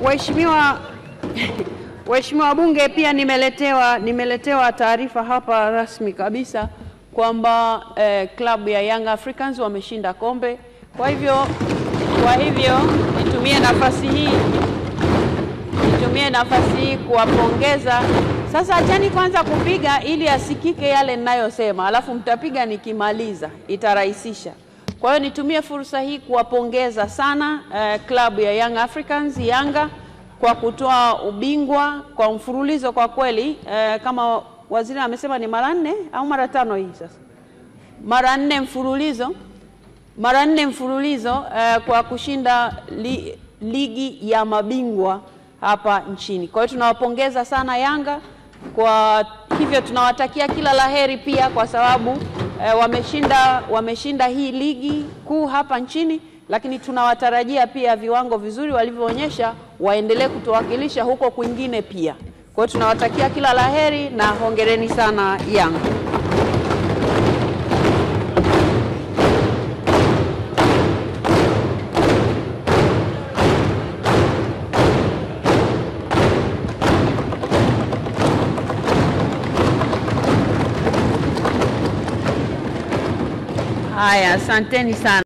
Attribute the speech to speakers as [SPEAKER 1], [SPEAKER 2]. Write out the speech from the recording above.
[SPEAKER 1] Waheshimiwa wabunge, pia nimeletewa taarifa hapa rasmi kabisa kwamba klabu ya Young Africans wameshinda kombe. Kwa hivyo nitumie nafasi hii kuwapongeza. Sasa achani kwanza kupiga ili asikike yale ninayosema, alafu mtapiga nikimaliza, itarahisisha. Kwa hiyo nitumie fursa hii kuwapongeza sana klabu ya Young Africans Yanga kwa kutoa ubingwa kwa mfululizo. Kwa kweli kama waziri amesema ni mara 4 au mara 5 hii sasa. Mara 4 mfululizo, kwa kushinda ligi ya mabingwa hapa nchini. Kwa hiyo tunawapongeza sana Yanga. Kwa hivyo tunawatakia kila laheri pia, kwa sababu wameshinda hii ligi kuu hapa nchini, lakini tunawatarajia pia viwango vizuri walivyoonyesha waendelee kutuwakilisha huko kwingine pia. Kwa hiyo tunawatakia kila laheri na hongereni sana Yanga. Haya, asanteni sana.